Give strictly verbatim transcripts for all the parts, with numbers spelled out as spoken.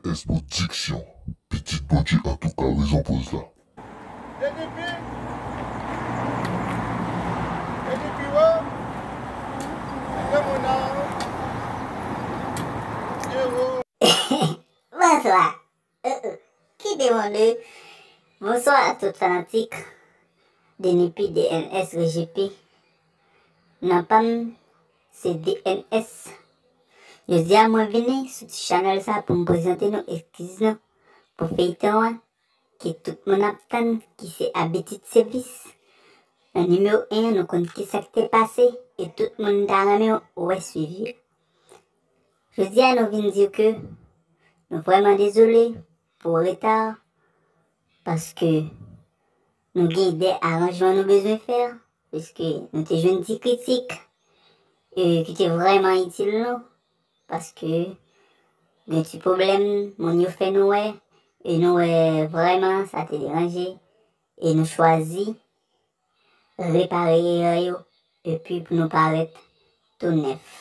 S Production. Pitit Bondye antouka, rezon poz la. Denipi, Denipi wo, Demona, Ewo. Bonswa. Euh, euh, ki demande? Bonswa a tout fanatik Denipi D N S Rejipi. Non pa m se D N S. Jodi a mwen vini sou ti chanèl sa pou m prezante nou eskiz nou pou feyton an ki tout moun ap tann, ki se Abitid Sevis. Nan nimewo en an, nou konn kisa k te pase e tout moun ta renmen wè swivi. Jodi a nou vin di ke nou vrèman dezole pou reta, paske nou gen de aranjman nou bezwen fè, piske nou te jwenn ti kritik e ki te vrèman itil nou, paske gen ti pwoblèm moun yo fè nou wè, e nou wè vrèman sa te deranje, e nou chwazi repare erè yo, epi pou nou parèt tou nèf.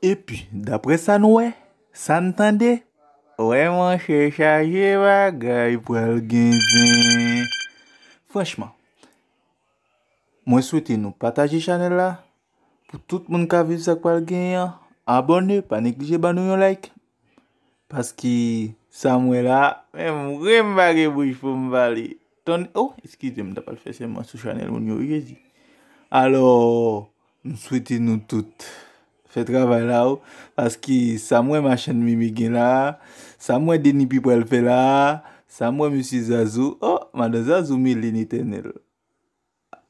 Epi, daprè sa n wè, sa n tande, wè monchè, chaje bagay pral gen zen. Franchman, mwen swete nou pataje chanèl la, pou tout moun ka viv sa k pral genyen an. Abòne, pa neglije ban nou yon like. Paske sa m wè la, menm vre m pa gen bouch pou m pale. Ton, oh, eskize m, m ta pral fè sèman sou chanèl moun yo, wi, Jezi. Alò, m swete nou tout fè travay la, o, paske sa m wè machann Mimi gen la, sa m wè Denipi pral fè la, sa m wè mesye Zazou, oh, madan Zazou mele n etènèl.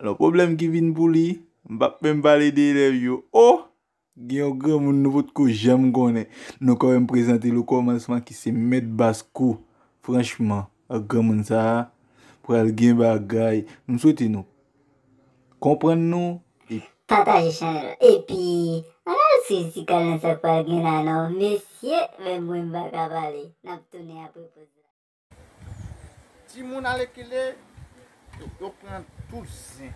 Alò, pwoblèm ki vin pou li, m p ap menm pale de elèv yo. Oh! Gen yon granmoun nou potko janm konnen. Nou kanmenm prezante l okòmansman ki se Mèt Baskou. Franchman, ak granmoun sa a, pral gen bagay. M swete nou konprann nou e pataje chanèl la. Epi, ann al swiv ti kal nan sa k pral gen la non. Mesye, menm mwen m pa ka pale. N ap tounen apre poz la. Timoun alèkile, yo, yo pran tout zen.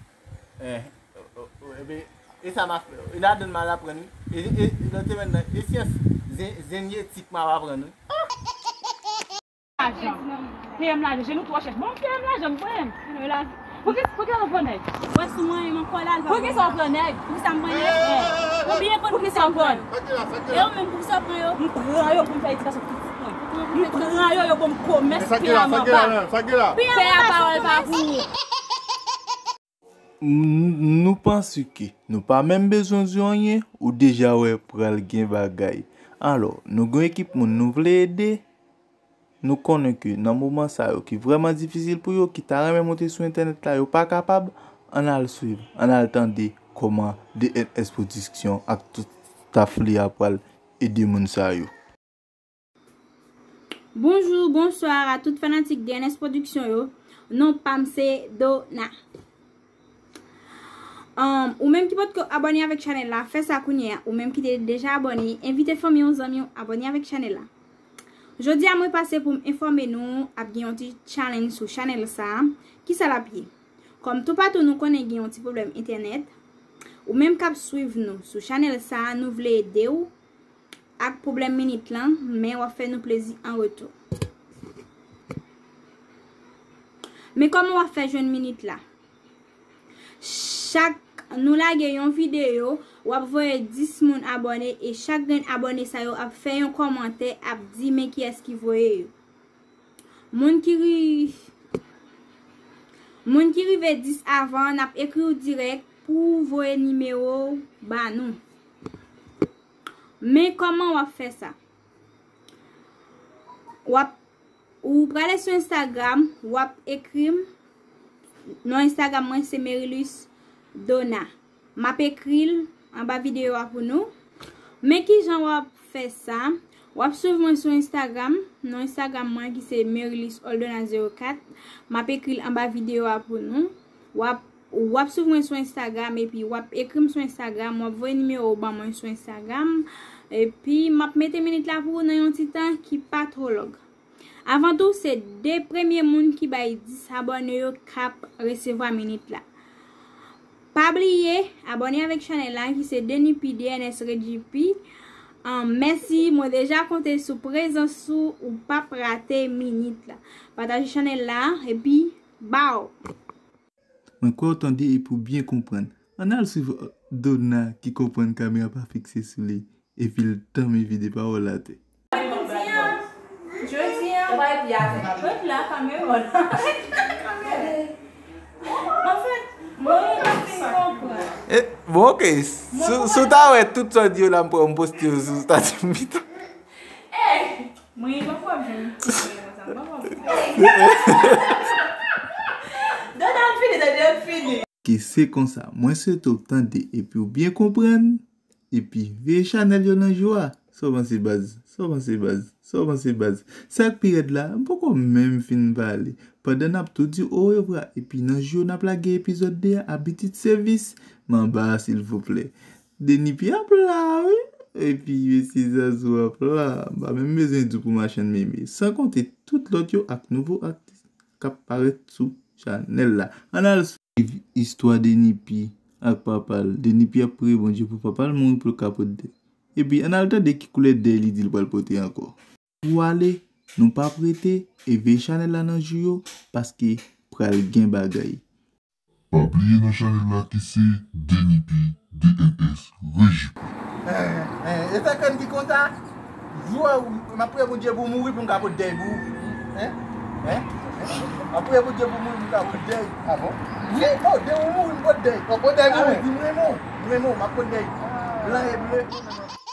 Eh, oh, oh, oh, ebe, e sa m ap, e ladan m al aprann, wi. E, e, e nan semèn nan, e syans zen-, zenyetik m ap aprann, wi. Lajan. Peye m lajan, je nou twò chèch. Bon, peye m lajan, m peye m. Poukisa, poukisa w pran nèg? Wè sou mwen, men kò l al pa. Poukisa w pran nèg? Poukisa m pran nèg? Ou byen konn poukisa m pran yo. E ou menm, poukisa w pran yo? M pran yo pou m fè edikasyon pitit mwen. M pran yo, yo ban m komès, peye a m anba. Peye a pawòl pa pou ou. N-, nou panse ke nou pa menm bezwen di w anyen, ou deja wè pral gen bagay. Alò, nou gen ekip moun nou vle ede. Nou konnen ke nan moman sa yo ki vrèman difisil pou yo, ki ta renmen monte sou entènèt la, yo pa kapab, ann al swiv, ann al tande kòman D N S Production ak tout staff li a pral ede moun sa yo. Bonjou, bonswa a tout fanatik D N S Production yo. Non pa m se Dona. Ahn, ou menm ki potko abòne avèk chanèl la, fè sa kounye a. Ou menm ki te deja abòne, envite fanmi w, zanmi w, abòne avèk chanèl la. Jodi a mwen pase pou m enfòme nou, ap gen yon ti challenge sou chanèl sa a. Kisa l ap ye? Kòm toupatou nou konnen gen yon ti pwoblèm entènèt, ou menm k ap swiv nou sou chanèl sa a, nou vle ede w ak pwoblèm minit lan, men w ap fè nou plezi an retou. Men kòman w ap fè jwenn minit la? Chak nou lage yon videyo, w ap voye dis moun abòne e chak grenn abòne sa yo ap fè yon kòmantè, ap di men kiyès ki voye yo. Moun ki ri-, moun ki rive dis avan, n ap ekri w dirèk pou w voye nimewo w ba nou. Men kòman w ap fè sa? W ap, ou prale sou Instagram, w ap ekri m. Non Instagram mwen se Merilus Dona. M ap ekri l anba videyo a pou nou. Men kijan w ap fè sa. W ap swiv mwen sou Instagram. Non Instagram mwen ki se Merilus Oldona zewo kat. M ap ekri l anba videyo a pou nou. W ap, w ap swiv mwen sou Instagram epi w ap ekri m sou Instagram. W ap voye nimewo w ban mwen sou Instagram. Epi m ap mete minit la pou ou nan yon ti tan ki pa twò long. Avan tou, se de premye moun ki bay dis abòne yo k ap resevwa minit la. Pa bliye abòne avèk chanèl la ki se Denipi D N S Rejipi. An, mèsi, mwen deja konte sou prezans ou, ou p ap rate minit la. Pataje chanèl la, epi baw! Mwen kwè w tande epi w byen konprann. Ann al swiv Dona ki konprann kamera pa fikse sou li epi l tanmen vide pawòl atè. Jodi a, jodi a, mwen la kamera la. Anfèt, mwen pa fin konprann. Eh, bon, ok. Si w ta wè tout sa w di yo la, m pran m poste yo sou stati m pito. Mwen pa kwè m jwenn ti mwen konsa, m pa kwè. Dona m fini, Dona m fini. Ki se konsa, mwen swete w tande epi w byen konprann, epi veye chanèl yo nan jou a. Sa w panse baz? Sa w panse baz? Sa w panse baz? Sa k pi rèd la, m poko menm fin pale. Pandan n ap tou di orevwa, epi nan jou yo n ap lage epizòd de a, abitit sèvis, m anba a silvouplè. Denipi ap la wi. Epi mesye Zazou ap la. M pa menm bezwen di w pou machann meme. San konte tout lòt yo ak nouvo atis k ap parèt sou chanèl la. Ann al swiv istwa Denipi ak papa l. Denipi ap priye Bondye pou papa l mouri pou l ka pot dèy. Epi ann al tande ki koulè dèy li di l pral pote ankò. Pou ale, nou p ap rete e veye chanèl la nan jou yo, paske pral gen bagay. Pa bliye nan chanèl la ki se Denipi D N S Reji. Eh, eh, e fè kè m ki konsa? Jou a, m ap priye Bondye pou w mouri pou m ka pot dèy pou ou. Hein? Hein? M ap priye Bondye pou w mouri pou m ka pot dèy. Ah bon? Wi, oh, de ou mouri m pot dèy. Ou pot dèy pou mwen? Di m renmen w, m renmen w, m ap pot dèy. Blan e ble.